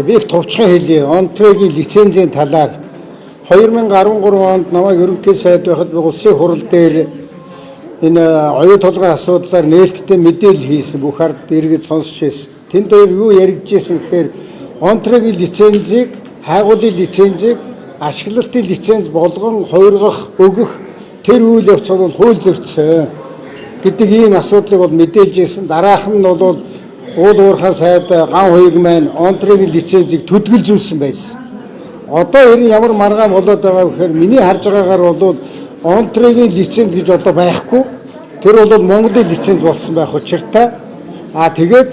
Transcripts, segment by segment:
Би их товчхон хэлье. Онтрогийн лицензийн талаар 2013 онд намайг ерөнхий сайд байхад би улсын хурал дээр энэ оюу толгой асуудлаар нээлттэй мэдээлэл хийсэн, бүх ард иргэд сонсч байсан. Тэнд хоёр юу яригдчихсэн гэхээр Онтрогийн лицензийг, хайгуулын лицензийг ашиглалтын лиценз болгон хувиргах, өгөх тэр үйл явц бол хууль зөрчсөн гэдэг ийм асуудлыг бол мэдээлж ирсэн. Дараах нь бол уул уурхай сайд Ган хуйг маань Онтрогийн лицензийг төдгөлзүүлсэн байсан. Одоо энэ ямар маргаан болоод байгаа вэ гэхээр миний харж байгаагаар бол Онтрогийн лиценз гэж одоо байхгүй. Тэр бол Монголын лиценз болсон байх учиртай. А тэгээд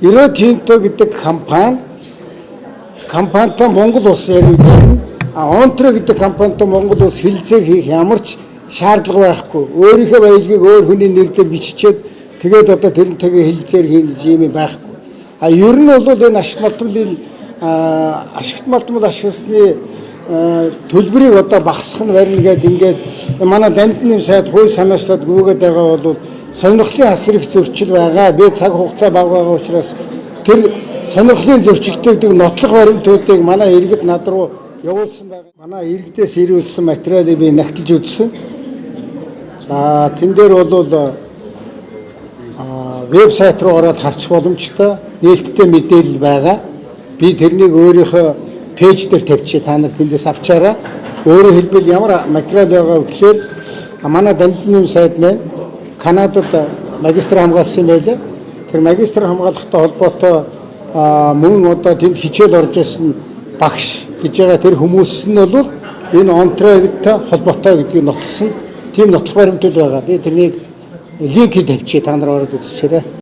Рио Тинто гэдэг компанитай Монгол улс яриад байна. А Онтро гэдэг компанитай Монгол улс хэлэлцээр хийх ямар ч шаардлага байхгүй. Өөрийнхөө баялагийг өөр хүний нэр дээр биччихээд, тэгээд одоо тэрнтэйгээ хэлэлцээр хийнэ гэж юм байхгүй. А ер нь бол энэ ашигт малтмал ашигласны төлбөрийг одоо багасгах нь барина гэдэг, ингээд манай Дамдинням сайд хууль санаачлаад гүйгээд байгаа бол сонирхлын асар их зөрчил байгаа. Би цаг хугацаа бага байгаа учраас тэр сонирхлын зөрчилдөг нотлох баримтуудыг манай иргэд над руу явуулсан байгаа. Манай иргэдээс ирүүлсэн материалыг би нагталж үзсэн. За, тэн дээр бол вебсайт руу ороод харчих боломжтой, нээлттэй мэдээлэл байгаа. Би тэрнийг өөрийнхөө page дээр тавьчих, та нар тэндээс авчаарай. Өөрөөр хэлбэл ямар материал байгаа вэ гэхээр манай Дамдинням сайд маань Канадад магистр хамгаалсан юм байлаа. Тэр магистр хамгаалахтай холбоотой мөн одоо тэнд хичээл орж исэн багш гэж байгаа тэр хүмүүс нь бол энэ Онтрогтой холбоотой гэдгийг нотолсон тийм нотлох баримтууд байгаа. Би тэрнийг линкийг тавьчих, та нар ороод үзчихээрэй.